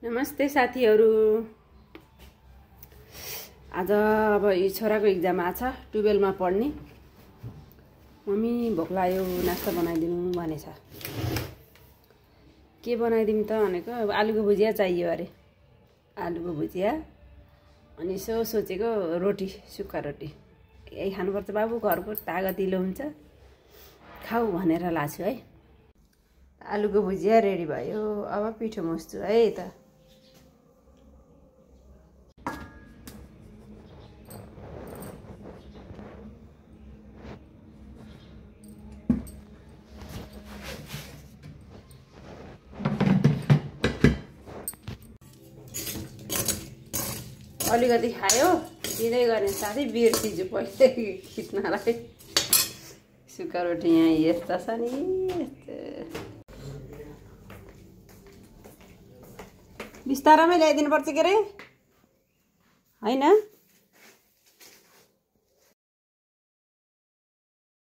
नमस्ते साथीहरु। आज अब यो छोराको एक्जाम आछ 12 मा पढ्ने। मम्मी भोक लाग्यो नास्ता बनाइदिनु भनेछ। के बनाइदिम त भनेको आलुको भुजिया चाहियो अरे। आलुको भुजिया अनि सोचेको रोटी, सुक्खा रोटी। यही खानुपर्छ बाबु, घरको तागतिलो हुन्छ। खाऊ भनेर लाछु है। आलुको भुजिया रेडी भयो। अब पिठो मुस्छु है त। अलिकति खायो, दिँदै गर्ने साथै बिर्सिन्छु पहिले खिच्नलाई। सुक्खा रोटी यहाँ यस्ता छ नि, बिस्तारामै ल्याइदिनु पर्छ के रे, हैन?